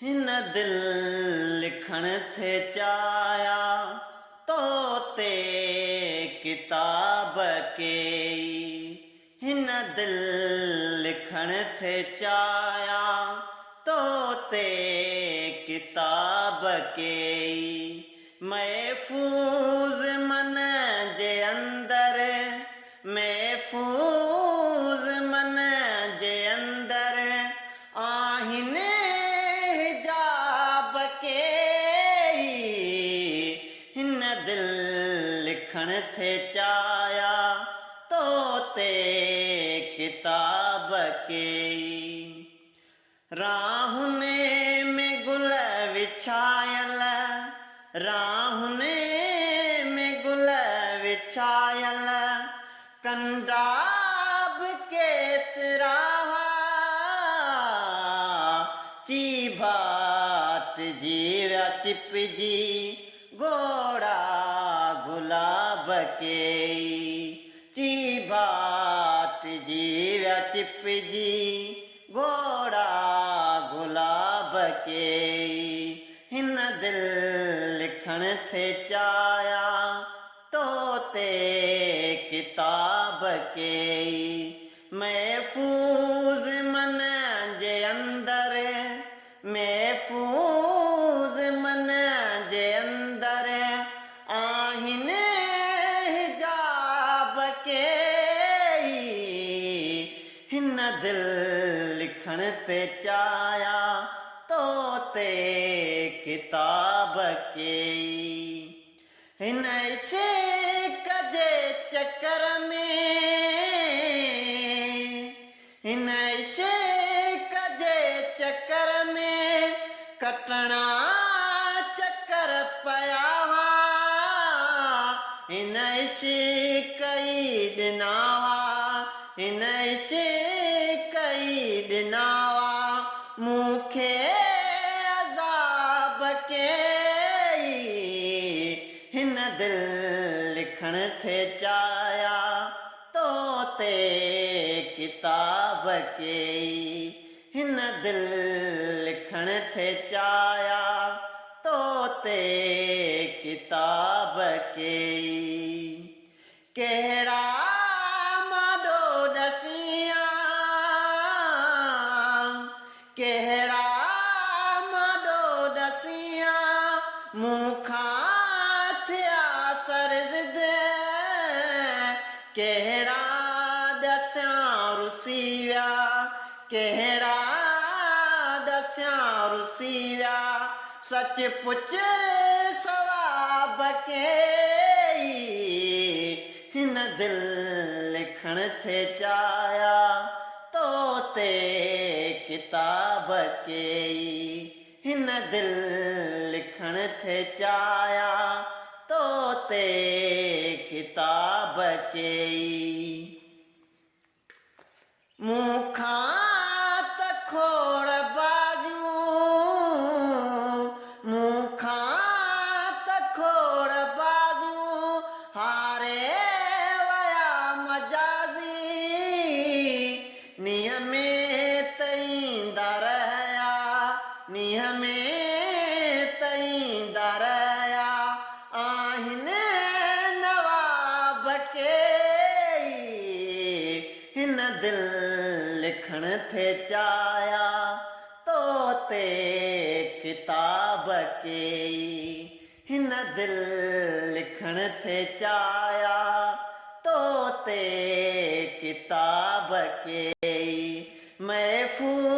هن دل لکڻ ٿي چاهيا تو تي ڪتاب ڪيئي. هن دل لکڻ ٿي چاهيا تو تي ڪتاب ڪيئي. محفوظ من جي اندر محفوظ من جي اندر آهن حجاب ڪيئي. هن دل لکڻ ٿي چاهيا تو تي ڪتاب ڪيئي. راهن ۾ گل وڇايل، راهن ۾ گل وڇايل، ڪنڊا به ڪيترا ها، چيڀاٽجي ويا چپجي، گهوڙا گلاب ڪيئي. چيڀاٽجي ويا چپجي، گهوڙا گلاب ڪيئي. هن دل لکڻ ٿي چاهيا تو تي ڪتاب ڪيئي. محفوظ من جي اندر، محفوظ من جي اندر آهن حجاب ڪيئي. هن دل لکڻ تي چاهيا تو تي ڪتاب ڪيئي. هن عشق جي چڪر ۾، هن عشق جي چڪر ۾ ڪٽڻا چڪر پيا ها. هن عشق ئي ڏنا ها، هن عشق ئي ڏنا ها مون کي عذاب ڪيئي. هن دل لکڻ ٿي چاهيا تو تي ڪتاب ڪيئي. هن دل لکڻ ٿي چاهيا تو تي ڪتاب ڪيئي. ڪهڙا ماڏو ڏسيان، ڪهڙا ماڏو ڏسيان، مون کان ٿيا سرزد. ڪهڙا ڏسيان رسي ويا، ڪهڙا ڏسيان رسي ويا، سچ پچ ثواب ڪيئي. هن دل لکڻ ٿي چاهيا تو تي ڪتاب ڪيئي. هن دل لکڻ ٿي چاهيا تو تي ڪتاب ڪيئي. مون کان ته کوڙ بازيون، مون کان ته کوڙ بازيون، هاري ويا مجازي. نينهن ۾ ته ايندا رهيا، نينهن ۾ ته ايندا رهيا، آهن نواب ڪيئي. هن دل لکڻ ٿي چاهيا تو تي ڪتاب ڪيئي. هن دل لکڻ ٿي چاهيا تو تي ڪتاب ڪيئي. محفوظ